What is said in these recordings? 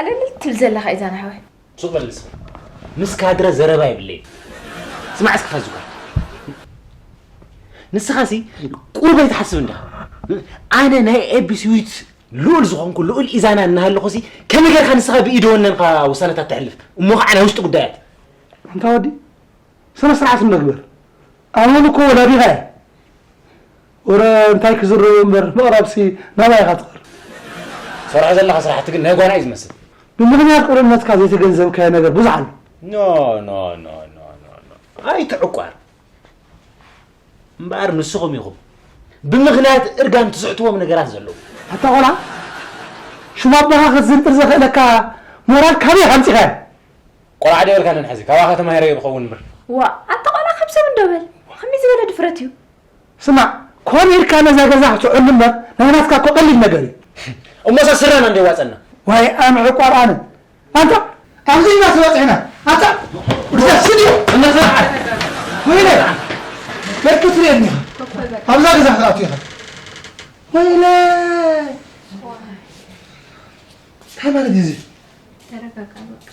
ቀለል ትብል ዘለኻ ኢዛና ሓወይ። ሱቕ በል ንስኻ። ምስ ካድረ ዘረባ የብለይን። ስማዕ እስኪ ፋዙካ። ንስኻሲ ቁሩብ ኣይትሓስብ እንዳ። ኣነ ናይ ኤቢሲ ዊት ልኡል ዝኾንኩ ልኡል ኢዛና እናሃለኹሲ ከመይ ጌርካ ንስኻ ብኢድ ወነንካ ውሳነታት ተሕልፍ? እሞ ኸዓ ናይ ውሽጢ ጉዳያት። ኣንታ ወዲ፣ ስነ ስርዓት እንዶ ግበር። ኣመሉ እኮ ወላዲኻ እየ። ወረ እንታይ ክዝረቡ እምበር ምቕራብሲ ናባይ ኢኻ ትቐርብ። ትሰርሖ ዘለኻ ስራሕቲ ግን ናይ ጓና እዩ ዝመስል። ብምኽንያት ቁልዕነትካ ዘይተገንዘብካዮ ነገር ብዙሕ ኣሎ። ኖ፣ ኖ፣ ኖ፣ ኖ፣ ኖ፣ ኖ። ኣይትዕቋር። እምበኣር ንስኹም ኢኹም ብምኽንያት እርጋን ትስሕትዎም ነገራት ዘለዉ። ኣታ ቆልዓ፣ ሽም ኣቦኻ ክትዝንጥር ዘኽእለካ ሞራል ካበይ ኢኻ ኣምጺኻዮ? ቆልዓ ዶ በልካንን ሕዚ? ካባኻ ተማሂረዮ ብኸውን እምበር። ዋእ፣ ኣታ ቆልዓ ካብ ሰብ እንዶ በል። ከመይ ዝበለ ድፍረት እዩ? ስማዕ፣ ኮን ኢልካ ነዛ ገዛ ክትዕሉ እምበር ናይ ናትካ እኮ ቀሊል ነገር እዩ። እሞሳ ስረና እንዶ ይዋጸና። ዋይ ኣነ ዕቋር ኣነ። ኣንታ ኣብዚ ኢና ተባጺሕና። ኣታ ብዛ ስድዮ እናሰራዓት። ወይለ በርክት ርኤኒ። ኣብዛ ገዛ ክትኣቱ ኢኻ። ወይለ እንታይ ማለት እዩ እዚ? ተረጋጋ በቃ።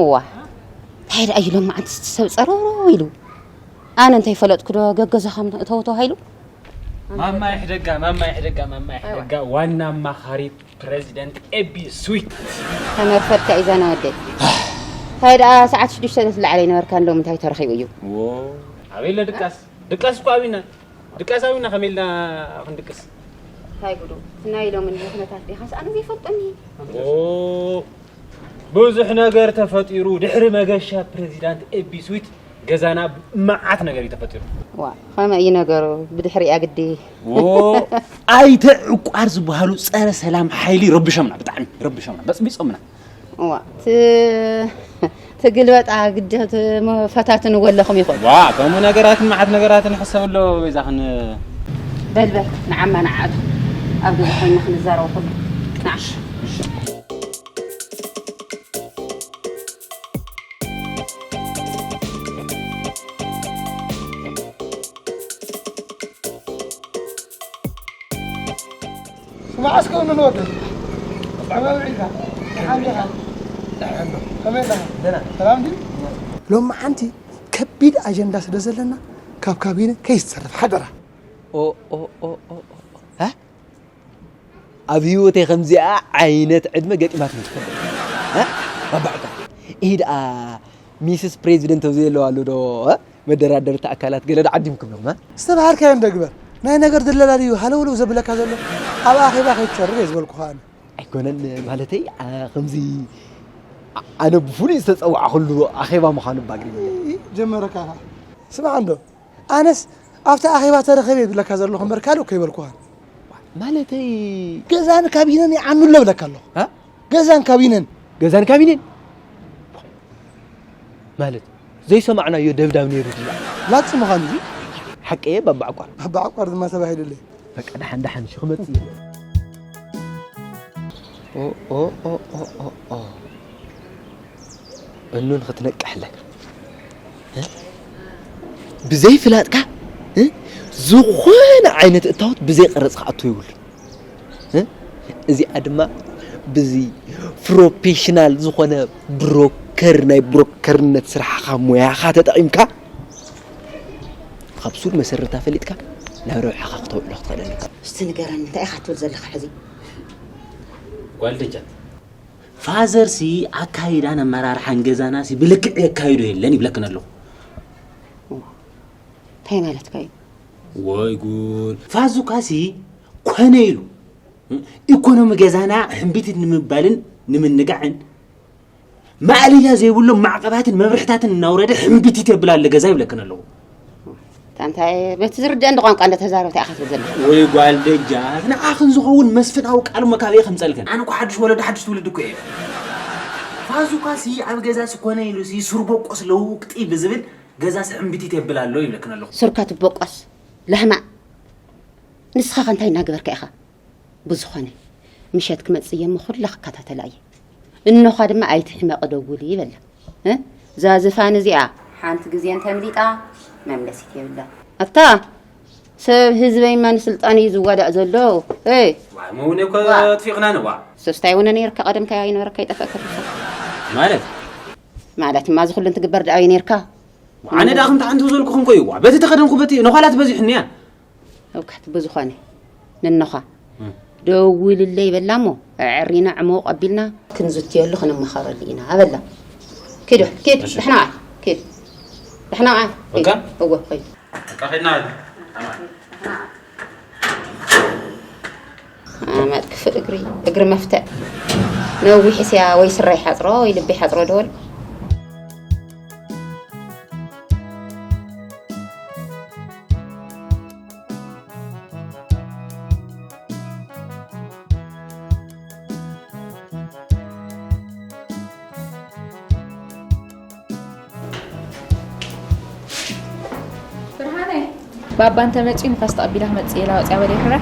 እዋ እንታይ ደኣ እዩ ሎማዓንቲ ሰብ ጸረሩ ኢሉ? ኣነ እንተይፈለጥኩ ዶ ገገዛኹም እተው ተባሂሉ? ማማ ይሕደጋ፣ ማማ ይሕደጋ፣ ማማ ይሕደጋ፣ ዋና ኣማኻሪት ፕረዚደንት ኤቢ ስዊት። ተመርፈድካ ኢዛና ወደይ። እንታይ ደኣ ሰዓት ሽዱሽተ ዝለዓለ ይነበርካ፣ እንዶ ምንታይ ተረኺቡ እዩ? ዎ፣ ኣበይ ኣሎ ድቃስ? ድቃስ እኮ ኣብና። ድቃስ ኣብና፣ ከመይ ኢልና ክንድቅስ? እንታይ ጉዱ? ናይ ሎሚ ኩነታት ዲኻስ ኣነ ዘይፈልጦን እየ። ዎ፣ ብዙሕ ነገር ተፈጢሩ። ድሕሪ መገሻ ፕረዚዳንት ኤቢ ስዊት ገዛና መዓት ነገር እዩ ተፈጢሩ። ዋ፣ ከመይ እዩ ነገሩ? ብድሕሪኣ ግዲ። ዎ፣ ኣይተ ዕቋር ዝበሃሉ ጸረ ሰላም ሓይሊ ረብሾምና፣ ብጣዕሚ ረብሾምና፣ በጽቢጾምና። ዋ፣ ት-፣ ትግልበጣ ግዲ ትፈታትንዎ ኣለኹም ይኾን? ዋ፣ ከምኡ ነገራትን መዓት ነገራትን ሕሰብ ኣሎ በይዛኽን። በል በል፣ ንዓማ ንዓቱ ኣብ ገዛ ኮይና ክንዛረቡ ኩሉ። ንዓ። እሺ። ስማዕ እስከ ንወደይ። ከመይ ውዒልካ? ደሓን ዲኻ? ደሓን ዶ? ከመይ ኣለኻ? ደህና። ሰላም ድዩ? ሎማዓንቲ ከቢድ ኣጀንዳ ስለ ዘለና ካብ ካቢነ ከይትተርፍ ሓደራ። ኦ፣ ኦ፣ ኦ፣ ኦ፣ ኦ። እ? ኣብ ህይወተይ ከምዚኣ ዓይነት ዕድመ ገጢማትኒ ትፈልጥ? እ? ባባ ዕቋር። ይሄ ደኣ ሚስስ ፕሬዚደንት ኣብዚ ዘለዋ ኣሎ ዶ? እ? መደራደርቲ ኣካላት ገለ ዶ ዓዲምክሎም? እ? ዝተባሃልካዮ እንዶ ግበር። ናይ ነገር ድለላ ድዩ ሃለውለው ዘብለካ ዘሎ? ኣብ ኣኼባ ከይትሰርር እየ ዝበልኩኻ ኣነ። ኣይኮነን ማለተይ፣ ኣ-፣ ከምዚ ኣ-፣ ኣነ ብፍሉይ ዝተጸዋዕኩሉ ኣኼባ ምዃኑ እባ ግርም። ጀመረካ ኸዓ። ስማዕ እንዶ፣ ኣነስ ኣብቲ ኣኼባ ተረኸበ ይብለካ ዘለኹ እምበር ካልእ እኮ ይበልኩኻን። ማለተይ ገዛን ካቢነን ይዓኑ ኣሎ ብለካ ኣለኹ። እ? ገዛን ካቢነን። ገዛን ካቢነን? ማለት ዘይሰማዕናዮ ደብዳብ ነይሩ ድዩ? ላግጺ ምዃኑ እዩ። ሓቀየ ባባ ዕቋር። ባባ ዕቋር ድማ ተባሂሉለይ። በቃ ደሓን ደሓን እሺ ክመጽእ እዩ። ኦ፣ ኦ፣ ኦ፣ ኦ፣ ኦ፣ ኦ። እኑን ክትነቅሕ ኣለካ። እ? ብዘይ ፍላጥካ፣ እ? ዝኾነ ዓይነት እታወት ብዘይ ቀረጽ ክኣቱ ይብሉ። እ? እዚኣ ድማ ብዚ ፕሮፌሽናል ዝኾነ ብሮከር፣ ናይ ብሮከርነት ስራሕኻ፣ ሞያኻ ተጠቒምካ ካብ ሱር መሰረታ ፈሊጥካ ናብ ረብሓኻ ክተውዕሎ ክትኽእል ኣለካ። እስቲ ንገረኒ፣ እንታይ ኢኻ ትብል ዘለኻ ሕዚ? ጓል ደጃት፣ ፋዘርሲ ኣካይዳን ኣመራርሓን ገዛናሲ ብልክዕ የካይዶ የለን ይብለክን ኣለኹ። እንታይ ማለትካ እዩ? ወይ ጉድ! ፋዙካሲ ኮነ ኢሉ ኢኮኖሚ ገዛና ሕምቢቲት ንምባልን ንምንጋዕን ማእለያ ዘይብሎም ማዕቐባትን መምርሕታትን እናውረደ ሕምቢቲት የብል ኣለ ገዛ ይብለክን ኣለኹ። እንታይ በቲ ዝርድአኒ ቋንቋ እንዳተዛረብካ ኢኻ ትብል ዘለኻ? ወይ ጓል ደጃት፣ ንዓኽን ዝኸውን መስፍናዊ ቃል እሞ ካበይ ከምጸልክን? ኣነ እኮ ሓድሽ ወለዶ ሓድሽ ትውልዲ እኮ እየ። ፋዙካሲ ኣብ ገዛሲ ኮነ ኢሉሲ ሱር ቦቆስ ለውቅጢ ብዝብል ገዛስ ሕምቢቲት የብል ኣሎ ይብለክን ኣለኹ። ሱርካ ትቦቆስ ላህማ። ንስኻ ከ እንታይ እናገበርካ ኢኻ? ብዝኾነ፣ ምሸት ክመጽእ እየ እሞ ኩላ ክከታተላ እየ። እኖኻ ድማ ኣይትሕመቒ ደውሊ ይበላ። እ? እዛ ዝፋን እዚኣ ሓንቲ ግዜ እንተምሊጣ መምለሲት የብላን። ኣታ ሰብ ህዝበይማ ንስልጣን እዩ ዝዋዳእ ዘሎ። እ? ዋይ፣ መውነ እኮ ዋ። ኣጥፊቕና ንዋ። ሰስታይ ወነ ነይርካ ቀደም ከ ኣይነበረካ ይጠፍአካ ትብሳ። ማለት? ማለትማ እዚ ኩሉ እንትግበር ደኣ እዩ ነይርካ። ኣነ ደኣ ከምቲ ሓንቲ ዝበልኩኹም እኮ እዩ። ዋ፣ በቲ ተኸደንኩ በቲ ነዃላት በዚሑኒ እያ። እውካት ብዝኾነ ንኖኻ እም። ደውልለይ በላ እሞ ኣዕሪና ዕሙቕ ኣቢልና ክንዝትየሉ ክንመኻረሉ ኢና ኣበላ። ኪድ ኪድ እሺ። ደሕና ዓ ኪድ ደሕና ዓ ኪድ። በቃ? እወ ኸይድ። በቃ ኸይድና። ኣማን ክፍእ እግሪ እግሪ መፍተእ ነዊሕ ስያ ወይ ስረ ይሓፅሮ ወይ ልቢ ይሓፅሮ ደወል። ብርሃነ። ባባ እንተመፅኡ ንፋስ ተቐቢላ ክመፅእ ኢላ ወፂኣ በለ ይሕራ።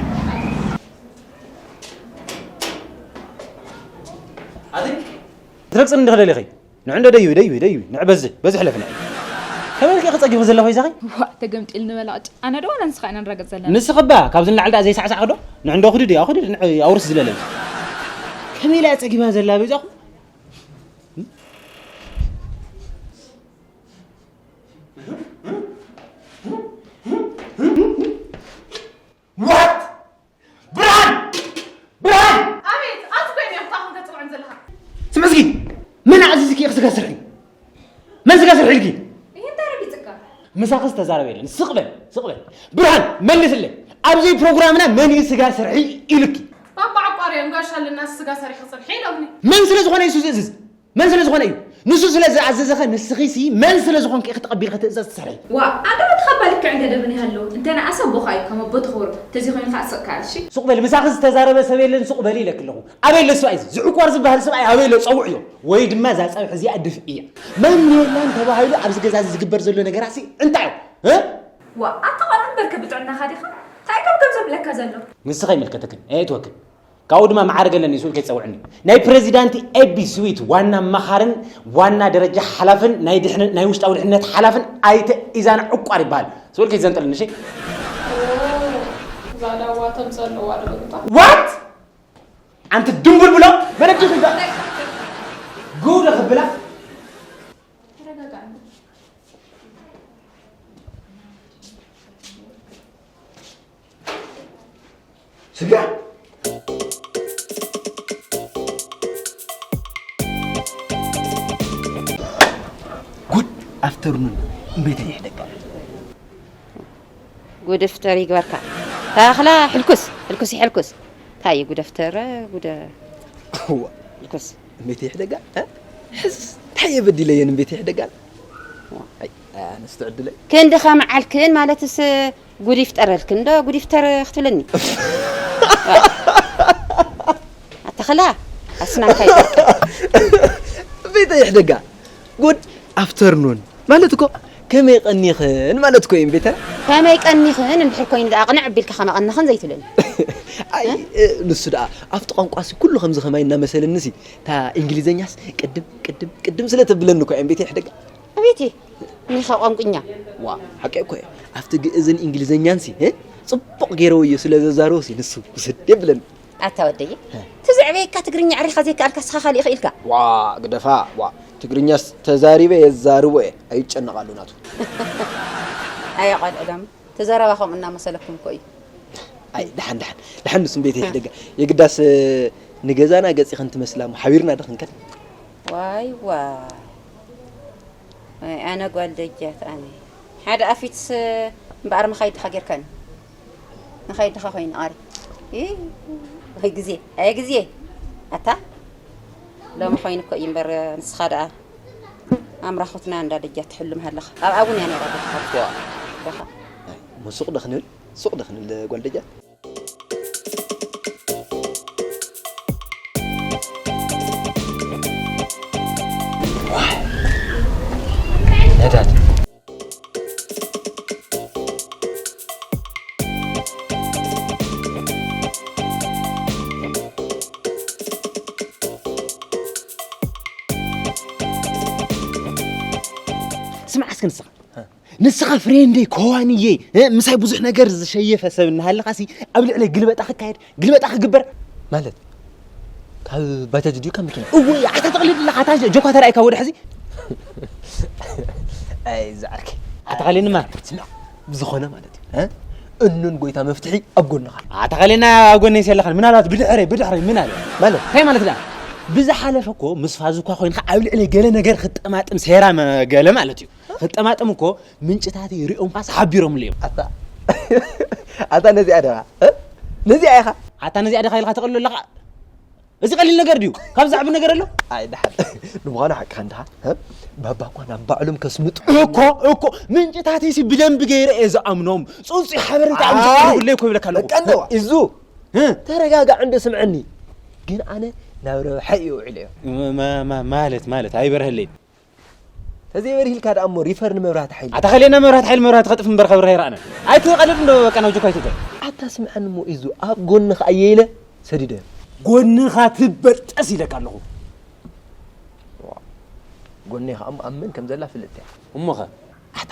ኣቲ ትረግፅኒ እንዲ ክደሊኺ ንዕንዶ ደይቢ ደይቢ ደይቢ ንዕ በዚ በዚ ሕለፊ ንዕ ከመይ ኢልኪ ክፀጊኺ ዘለኹ ይዛኺ ዋ ተገምጢል ንበላ ቅጭ ኣነ ዶ ዋላ ንስኻ ኢና ንረግፅ ዘለና ንስኺ እባ ካብዚ ንላዕሊ ደኣ ዘይሳዕሳዕ ዶ ንዕንዶ ክድድ እያ ክድድ ንዕ ኣውርስ ዝለለል ከመይ ኢላ እያ ፀጊባ ዘላ በይዛኹ What? ብርሃን! ብርሃን! ኣቤት! ኣቲ ኮይነ እየ ክተኣኹም ተፅውዕን ዘለኻ። ስምዒ እስኪ፣ መን ኣዚዝኪ ኢኺ ስጋ ስርሒ? መን ስጋ ስርሒ ኢልኪ? ይሄ እንታይ ረጊፅካ? ምሳኺ ዝተዛረበ የለን። ስቕ በል፣ ስቕ በል። ብርሃን፣ መልስለይ። ኣብዚ ፕሮግራምና መን እዩ ስጋ ስርሒ ኢሉኪ? ባባ ዓቋር እዮም ጋሻ ኣለና ስጋ ሰሪሑ ፅንሒ ኢሎምኒ። መን ስለ ዝኾነ እዩ እሱ ዝእዝዝ? መን ስለ ዝኾነ እዩ? ንሱ ስለ ዝኣዘዘኸ ንስኺሲ መን ስለ ዝኾንኪ ኢኺ ተቐቢልኺ ትእዛዝ ትሰርሒ? ዋ፣ ኣንታ በቲ ኻባ ልክዕ እንተ ደበኒ ሃለዉ፣ እንተ ንኣሰ ኣቦኻ እዩ፣ ከም ኣቦ ተኽብሮ፣ እንተዘይኮይኑ ኸኣ ስቕ ከኣል፣ እሺ? ሱቕ በሊ፣ ምሳኺ ዝተዛረበ ሰብ የለን፣ ሱቕ በሊ ኢለኪ ኣለኹ። ኣበይ ኣሎ ሰብኣይ እዚ? እዚ ዕቋር ዝበሃል ሰብኣይ ኣበይ ኣሎ? ጸውዕዮ። ወይ ድማ እዛ ጸብሒ እዚኣ ድፍእያ። መን የላን ተባሂሉ ኣብዚ ገዛ እዚ ዝግበር ዘሎ ነገራሲ እንታይ እዩ? እ? ዋ፣ ኣታ ቐርብ በልከ ብጥዕናኻ ዲኻ? እንታይ ከም ከም ዘብለካ ዘሎ? ንስኺ ኣይምልከተክን፣ ኣየእትወክን። ካብኡ ድማ መዓርግ ኣለኒ፣ ስኡል ከይትጸውዕኒ። ናይ ፕረዚዳንት ኤቢ ስዊት ዋና ኣማኻርን ዋና ደረጃ ሓላፍን ናይ ድሕነ-፣ ናይ ውሽጣዊ ድሕነት ሓላፍን ኣይተ ኢዛና ዕቋር ይበሃል። ስኡል ከይትዘንጥልኒ፣ እሺ? እዛ ዳዋ ተምጸ ኣለዋ ዶ በሉታ? ዋት? ኣንቲ ድንቡልቡሎ፣ መለኪ ኺዳ። ጉድ ክብላ። ተረጋጋ። ስጋ። ጉድ ኣፍተርኑን እምቤተ ይሕደጋ። ጉድ ፍተር ይግበርካ። ታኽላ ሕልኩስ፣ ሕልኩስ ይሕልኩስ። ታይ ጉድ ፍተር፣ ጉድ እዋ። ሕልኩስ። እምቤተ ይሕደጋ? እ? ሕስ፣ እንታይ እየ በዲለየን እምቤተ ይሕደጋ? ኣይ፣ ኣነስ ትዕድለይ። ክንድኻ መዓልክን ማለትስ ጉድ ይፍጠረልክን ዶ ጉድ ይፍተር ክትብለኒ? ኣተኸላ፣ ኣስናንካ ይጠርቅ። ቤተ ይሕደጋ። ጉድ ኣፍተርኑን ማለት እኮ ከመይ ቀኒኽን ማለት እኮ እዩ ቤተ። ከመይ ቀኒኽን እንድሕር ኮይኑ ደኣ ቅንዕ ኣቢልካ ከመቐነኽን ዘይትብለኒ? ኣይ፣ እ፣ ንሱ ደኣ ኣብቲ ቋንቋሲ ኩሉ ከምዚ ከማይ እናመሰለኒሲ፣ እታ እንግሊዘኛስ ቅድም፣ ቅድም፣ ቅድም ስለ ተብለኒ እኮ እየን ቤተ ይሕደጋ። ኣቤት፣ ኒኻ ቋንቁኛ። ዋ፣ ሓቂ እኮ እየ። ኣብቲ ግእዝን እንግሊዘኛንሲ፣ እ? ጽቡቕ ገይረዎ እየ ስለ ዘዛረቦሲ ንሱ ውስድ የብለኒ። ኣታ ወደየ፣ እ። ትዝዕበየካ ትግርኛ ዕሪኻ ዘይከኣልካ ስኻ ካልእ ኢኻ ኢልካ። ዋ፣ ግደፋ፣ ዋ። ትግርኛስ ተዛሪበ የዛርቦ እየ። ኣይጨነቓሉ ናቱ። ኣየ ቃል ዕዳም፣ እቲ ዘረባ ከምኡ እናመሰለኩም እኮ እዩ። ኣይ፣ ደሓን፣ ደሓን። ደሓን ንሱ እምቤት ይሕደጋ። የግዳስ ንገዛና ገጺ ክንትመስላ እሞ ሓቢርና ዶ ክንከድ? ዋይ፣ ዋይ። ኣይ፣ ኣነ ጓል ደጃት ኣነ። ሓደ ኣፊትስ እምበኣር መኻይድ ድኻ ጌርካኒ። መኻይድ ድኻ ኮይኑ ኣሪ። ኢ፣ ወይ ግዜ፣ ኣየ ግዜ። ኣታ፣ ሎሚ ኮይኑ እኮ እዩ እምበር ንስኻ ደኣ ኣምራኹትና እንዳ ደጃት ትሕልም ሃለኻ። ኣብ ኣቡን እያ ነይራ ቤትኻ። ዋ። ደኻ። ኣይ፣ እሞ ሱቕ ዶ ክንብል? ሱቕ ዶ ክንብል ጓል ደጃት? ዋይ! ነዳዲ። እስኪ ንስኻ ንስኻ ፍሬንደይ፣ ኮዋንየይ፣ እ፣ ምሳይ ብዙሕ ነገር ዝሸየፈ ሰብ እናሃለኻሲ ኣብ ልዕለይ ግልበጣ ክካየድ፣ ግልበጣ ክግበር? ማለት ካብ ባጃጅ ድዩ ካብ መኪና? እወ፣ ኣታ ተቕልድ ኣለኻ። ኣታ ጆኳ ተራእይካ ወደ ሕዚ? ኣይ፣ ዝዓርከይ። ኣታ ኻሊንማ። ስምዕ፣ ብዝኾነ ማለት እዩ፣ እ? እኑን ጎይታ መፍትሒ ኣብ ጎንኻ። ኣታ ኻሊና ኣብ ጎነይ የለኻን። ምናልባት ብድሕረይ፣ ብድሕረይ ምን ኣለ? ማለት? እንታይ ማለት ደኣ? ብዝሓለፈ እኮ ምስ ፋዙ እኳ ኮይንካ ኣብ ልዕለይ ገለ ነገር ክጠማጥም ሴራ መ-፣ ገለ ማለት እዩ። ክጠማጥም እኮ ምንጭታተይ ሪኦምካስ ሓቢሮምሉ እዮም። ኣታ፣ ኣታ ነዚኣ ደኻ? እ? ነዚኣ ኢኻ? ኣታ ነዚኣ ደኻ ኢልካ ተቐልሎ ኣለኻ? እዚ ቀሊል ነገር ድዩ? ካብ ዘዕቢ ነገር ኣሎ? ኣይ፣ ደሓን። ንምዃኑ ሓቅኻ እንድኻ? እ? ባባ እኳ ናብ ባዕሎም ከስምጡ። እኮ፣ እኮ፣ ምንጭታተይሲ ብደንቢ ገይረ እየ ዝኣምኖም። ጽጹይ ሓበሬታ እዮም ኣይ፣ ዝፈልጉለይ እኮ ይብለካ ኣለኹ። በቃ እንደዋ፣ እዙ። እ? ተረጋጋዕ እንዶ ስምዐኒ። ግን ኣነ ናብ ረብሓ እየ ውዒለዮ። ማ-፣ ማ-፣ ማለት፣ ማለት፣ ኣይበርሀለይን። ተዘይበርሂልካ ደኣ እሞ ሪፈር ንመብራህቲ ሓይሊ። ኣታ ኸልየና መብራህቲ ሓይሊ መብራህቲ ከጥፍ እምበር ከብርህ ኣይረኣናን። ኣይትቐልድ እንዶ በቃ ናብ ጆካ ኣይትእቶ። ኣታ ስምዓኒ እሞ ኢዙ ኣብ ጎንኻ እየ ኢለ ሰዲደዮ። ጎንኻ ትበጠስ ኢለካ ኣለኹ። ዋ፣ ጎነይ ከኣ እሞ ኣብ መን ከም ዘላ ፍልጥቲ እያ። እሞኸ? ኣታ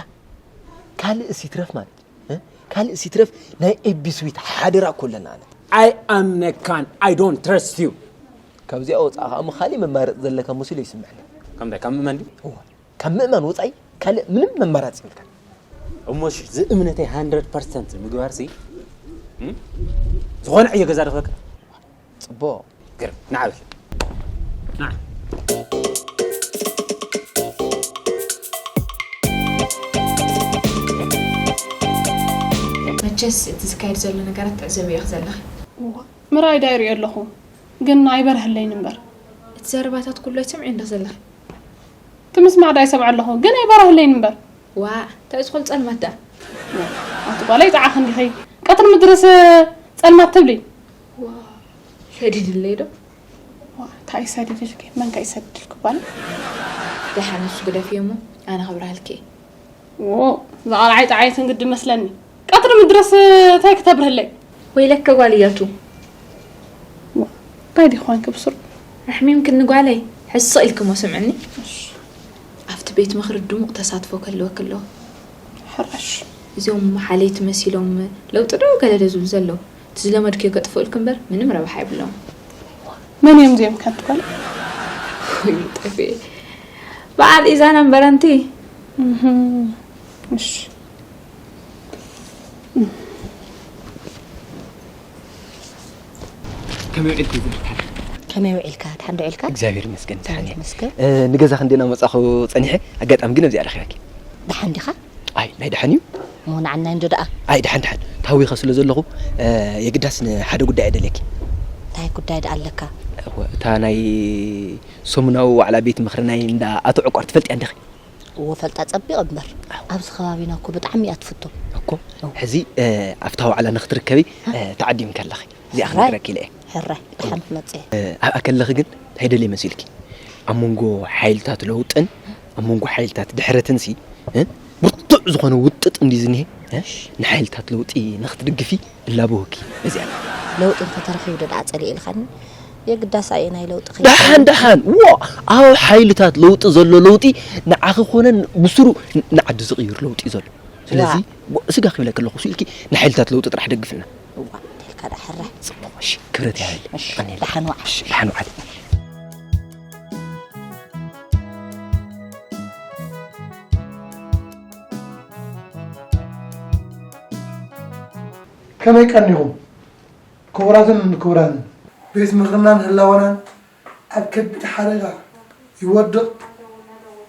ካልእስ ይትረፍ ማለት እዩ። እ? ካልእስ ይትረፍ ናይ ኤቢ ስዊት ሓደራ እኮ ኣለና ኣነ። I am Nekan, I don't trust you። ካብዚኣ ወጻኢ ከኣ እሞ ካሊእ መማረጺ ዘለካ መሲሉ ይስምዐኒ። ከምታይ፣ ካብ ምእማን ድዩ? እወ፣ ካብ ምእማን ወጻኢ ካልእ ምንም መማረጺ የብልካን። እሞ እሺ፣ እዚ እምነተይ ሃንድረድ ፐርሰንት ምግባርሲ፣ እም? ዝኾነ ዕዮ ገዛ ዶ ክህበካ? ጽቡቕ። ግርም፣ ንዓ በል። ንዓ። መቸስ እቲ ዝካየድ ዘሎ ነገራት ትዕዘብዮ ኢኺ ዘለኺ። እዋ፣ ምርኣይ ዳ ይሪኦ ኣለኹ፣ ግን ኣይበርሀለይን እምበር። እቲ ዘረባታት ኩሉ ኣይትሰምዕዮ እንዶ ዘለኺ። እቲ ምስማዕ ዳ ይሰምዖ ኣለኹ፣ ግን ኣይበርሀለይን እምበር። ዋእ፣ እንታይ እዩ ዝኾነ ጸልማት ደኣ? ኣቲ ጓለይ ጸዓኺ እንዲኺ፣ ቀትሪ ምድርስ ጸልማት ትብሊ? ዋእ፣ ሰዲድለይ ዶ? ዋእ፣ እንታይ እዩ ሰዲድልኪ? መን ከ እዩ ሰዲድልኪ ጓለይ? ደሓን ንሱ ግደፍዮ እሞ ኣነ ከብርሃልኪ እየ። ዎ፣ እዛ ቃልዓይ ጠዓየትን ግዲ መስለኒ። ቀትሪ ምድርስ እንታይ ክተብርህለይ? ወይለከ ጓል እያቱ። ዋ፣ እንታይ ዲኺ ኮንኪ ብስሩ? ኣሕሚምክኒ ጓለይ፣ ሕስቕ ኢልኪ እሞ ስምዕኒ። እሺ። ኣብቲ ቤት ምኽሪ ድሙቕ ተሳትፎ ክህልወኪ ኣለዎ። ሕራሽ። እዞም ሓለይቲ መሲሎም ለውጢ ዶ ገለ ዶ ዝብሉ ዘለዉ? እቲ ዝለመድክዮ ከጥፍኡልኪ እምበር ምንም ረብሓ የብሎም። መን እዮም እዚኦም ከንቱ ጓል? ወይ ጠፍኤ። በዓል ኢዛና እምበር ኣንቲ። እህም። እሺ። ከመይ ውዒልኪ ዝብል? ከመይ ውዒልካ? ድሓን ዶ ውዒልካ? እግዚኣብሔር ይመስገን፣ ደሓን እየ። ይመስገን። እ፣ ንገዛ ክንደና መጻኹ ጸኒሐ፣ ኣጋጣሚ ግን ኣብዚኣ ረኺበኪ። ደሓን ዲኻ? ኣይ፣ ናይ ደሓን እዩ። እሞ ንዓናይ እንዶ ደኣ? ኣይ፣ ደሓን፣ ደሓን። ታዊኸ ስለ ዘለኹ፣ እ፣ የግዳስ ንሓደ ጉዳይ እደልየኪ። እንታይ ጉዳይ ደኣ ኣለካ? እወ፣ እታ ናይ ሰሙናዊ ዋዕላ ቤት ምኽሪ ናይ እንዳ ኣቶ ዕቋር ትፈልጥያ እንዲኺ? እወ፣ ፈልጣ ጸቢቕ እምበር። ኣዎ። ኣብዚ ከባቢና እኮ ብጣዕሚ እያ ትፍቶ። እኮ፣ እወ። ሕዚ፣ እ፣ ኣብታ ዋዕላ ንኽትርከቢ፣ እ፣ ተዓዲምኪ ኣለኺ። እዚኣ ሕራይ። ክንገረኪ ኢለ እየ። ሕራይ፣ ደሓን ክመጽእ እየ። እ፣ ኣብኣ ከለኺ ግን እንታይ ደልየ መሲልኪ? ኣብ መንጎ ሓይልታት ለውጥን ኣብ መንጎ ሓይልታት ድሕረትንሲ፣ እ፣ ብርቱዕ ዝኾነ ውጥጥ እንድዩ ዝኒሀ፣ እ፣ ንሓይልታት ለውጢ ንኽትድግፊ እላበወኪ። በዚኣ ለውጢ እንተተረኺቡ ዶ ደኣ ጸሊእ ኢልካኒ? የግዳስ ኣየናይ ለውጢ ከይኮነ? ደሓን፣ ደሓን። ዎ፣ ኣብ ሓይልታት ለውጢ ዘሎ ለውጢ ንዓኺ ኮነ ብስሩ ን-፣ ንዓዲ ዝቕይር ለውጢ እዩ ዘሎ። ስለዚ፣ ዋእ። ዎ፣ ስጋ ክብለኪ ኣለኹ፣ ስኢልኪ ንሓይልታት ለውጢ ጥራሕ ደግፍልና። እዋ፣ እንተልካ ደኣ ሕራይ። ጽቡቕ፣ እሺ፣ ክብረት ይሃበለይ። እሺ፣ የቐንየለይ። ደሓን ዋዕ። እሺ፣ ደሓን ዋዕለይ። ከመይ ቀኒኹም? ክቡራትን ክቡራንን፣ ቤት ምኽርናን ህላወናን ኣብ ከቢድ ሓደጋ ይወድቕ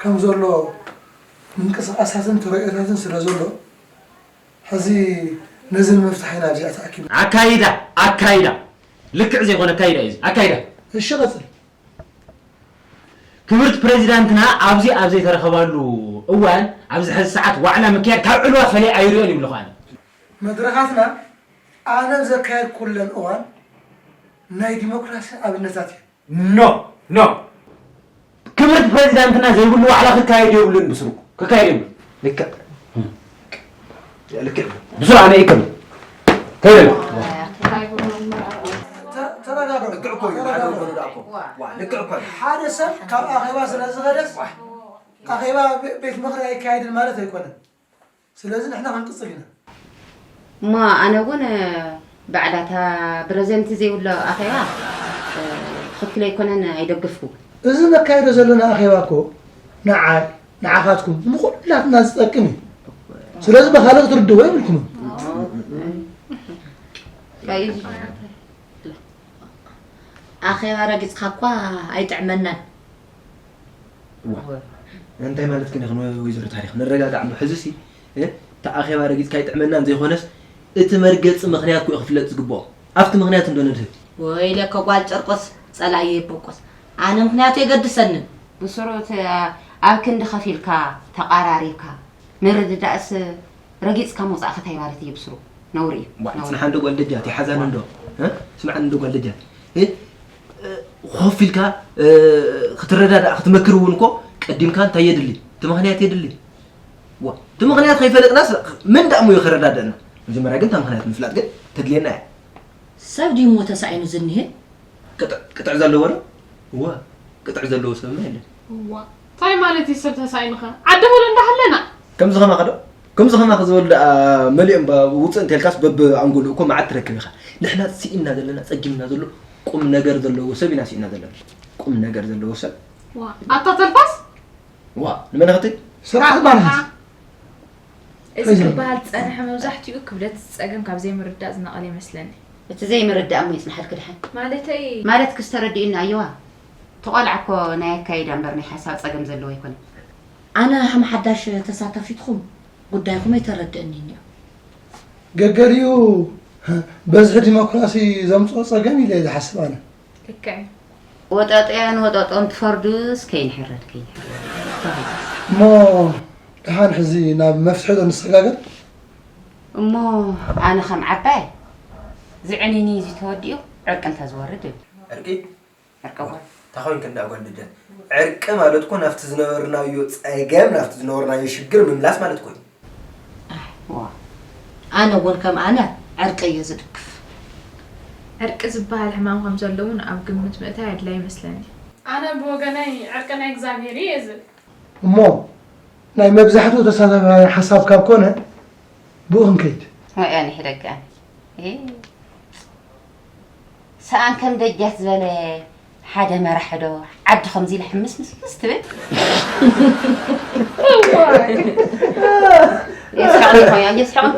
ከም ዘሎ ምንቅስቓሳትን ተርእዮታትን ስለ ዘሎ፣ ሕዚ ነዚ ንምፍታሕ ኢና ኣብዚኣ ተኣኪብና። ኣካይዳ፣ ኣካይዳ፣ ልክዕ ዘይኮነ ኣካይዳ እዩ እዚ። ኣካይዳ። እሺ፣ ቀጽል። ክብርቲ ፕሬዚዳንትና ኣብዚ ኣብ ዘይተረኸባሉ እዋን፣ ኣብዚ ሕዚ ሰዓት ዋዕላ ምክያድ ካብ ዕልዋ ፈለይ ኣይርእዮን ይብሉ ኸኣነ። መድረኻትና ኣነ ኣብ ዘካየድኩለን እዋን ናይ ዲሞክራሲ ኣብነታት እየን። ኖ፣ ኖ። ክብርቲ ፕሬዚዳንትና ዘይብሉ ዋዕላ ክካየድ የብሉን ብስሩ። ክካየድ የብሉን። ልክዕ። ልክዕ። ብስሩ ኣነ ይከም። ከይደ። ተ-፣ ተረጋግዑ። ልክዕ እኮ እዩ። ሓደ ወገኑ ደኣ እኮ። ዋ፣ ልክዕ እኮ እዩ። ሓደ ሰብ ካብ ኣኼባ ስለ ዝኸደስ ኣኼባ ቤት ምኽሪ ኣይካየድን ማለት ኣይኮነን። ስለዚ ንሕና ክንቅጽል ኢና። እሞ ኣነ እውን ባዕላታ ብረዘንቲ ዘይብሎ ኣኼባ ትኽክል ኣይኮነን ኣይደግፍኩ። እዚ ነካይዶ ዘለና ኣኼባ እኮ ንዓይ ንዓኻትኩም ንኹላትና ዝጠቅም እዩ። ስለዚ ብኻልእ ክትርድዎ የብልኩምን። ኣኼባ ረጊፅካ እኳ ኣይጥዕመናን። እንታይ ማለት ግን ይኽን ወይዘሮ ታሪክ ንረጋጋዕ እሞ ሕዚ ሲ እቲ ኣኼባ ረጊፅካ ኣይጥዕመናን ዘይኮነስ እቲ መርገፂ ምክንያት ኩ ክፍለጥ ዝግብኦ ኣብቲ ምክንያት እንዶ ንድህብ። ወይለከ ጓል ጨርቆስ ፀላኢ የበቆስ ኣነ ምክንያቱ የገድሰንን። ብስሩ እቲ ኣብ ክንዲ ከፊልካ ተቃራሪብካ ምርድዳእስ ረጊፅካ ምውፃእካ እንታይ ማለት እዩ ብስሩ ነውሪ እዩ። ዋ ነውሪ። ስምዓ እንዶ ጓል ደጃት ይሓዛን እንዶ እ? ስምዓ እንዶ ጓል ደጃት እ? እ፣ ኮፍ ኢልካ እ፣ ክትረዳዳእ ክትመክር እውን እኮ ቀዲምካ እንታይ የድሊ እቲ ምክንያት የድሊ ዋ እቲ ምክንያት ከይፈለጥናስ መን ደኣ እሞ እዩ ከረዳደእና መጀመርያ ግን እታ ምክንያት ምፍላጥ ግን ተድልየና እያ። ሰብ ድዩ እሞ ተሳኢኑ ዝኒሀ? ቅጥዕ ቅጥዕ ዘለዎ ዶ? እወ ቅጥዕ ዘለዎ ሰብማ የለን። እዋ ታይ ማለት እዩ ሰብ ተሳኢኑኸ ዓዲ በሎ እንዳሃለና። ከምዚ ከማኸ ዶ? ከምዚ ከማኸ ዝበሉ ደኣ መሊኦም ባ ውፅእ እንተልካስ በብ ኣንጎሉ እኮ መዓት ትረክብ ኢኻ። ንሕና ስኢንና ዘለና ፀጊምና ዘሎ ቁም ነገር ዘለዎ ሰብ ኢና ስኢንና ዘለና። ቁም ነገር ዘለዎ ሰብ። ዋ ኣታ ተልፋስ ዋ ንመን ክትል? ስርዓት ባርሃስ እዚ ክበሃል ዝጸንሐ መብዛሕትኡ ክብደት እቲ ጸገም ካብ ዘይምርዳእ ዝነቐለ ይመስለኒ። እቲ ዘይምርዳእ እሞ ይጽንሓልኪ ድሓን። ማለተይ። ማለትክስ ተረድኢኒ ኣየዋ። እቲ ቆልዓ እኮ ናይ ኣካይዳ እምበር ናይ ሓሳብ ጸገም ዘለዎ ኣይኮነን። ኣነ ከም ሓዳሽ ተሳታፊትኩም ጉዳይኩም ኣይተረድእንን እዩ። ገገሊኡ በዝሒ ዲሞክራሲ ዘምጽኦ ጸገም ኢለ እየ ዝሓስብ ኣነ። ልክዕ እዩ። ወጠጦ ንወጠጦ እንትፈርዱስ ከይንሕረድ ከይንሕረድ ተባሂሉ። እሞ ደሓን ሕዚ ናብ መፍትሒ ዶ ንሰጋገር? እሞ ኣነ ከም ዓባይ እዚ ዕንይንይ እዚ ተወዲኡ ዕርቂ እንተዝወርድ እብል። ዕርቂ? ዕርቂ እወ። እንታይ ኮይንኪ እንዳ ጓል ደጃት? ዕርቂ ማለት እኮ ናብቲ ዝነበርናዮ ጸገም ናብቲ ዝነበርናዮ ሽግር ምምላስ ማለት እኮ እዩ። ኣይ ዋ ኣነ እውን ከም ኣነ ዕርቂ እየ ዝድግፍ። ዕርቂ ዝበሃል ሕማም ከም ዘሎ እውን ኣብ ግምት ምእታይ ኣድላይ ይመስለኒ። ኣነ ብወገነይ ዕርቂ ናይ እግዚኣብሄር እዩ እየ ዝብል። እሞ ናይ መብዛሕትኡ ተሳታፋይ ሓሳብ ካብ ኮነ ብኡ ክንከይድ። ሞያ ንሕደጋ ሰኣን ከም ደጃት ዝበለ ሓደ መራሒ ዶ ዓዲ ከምዚ ኢለ ሕምስምስምስ ትብል? የስሕቕኒ እኮ እያ፣ የስሕቕኒ።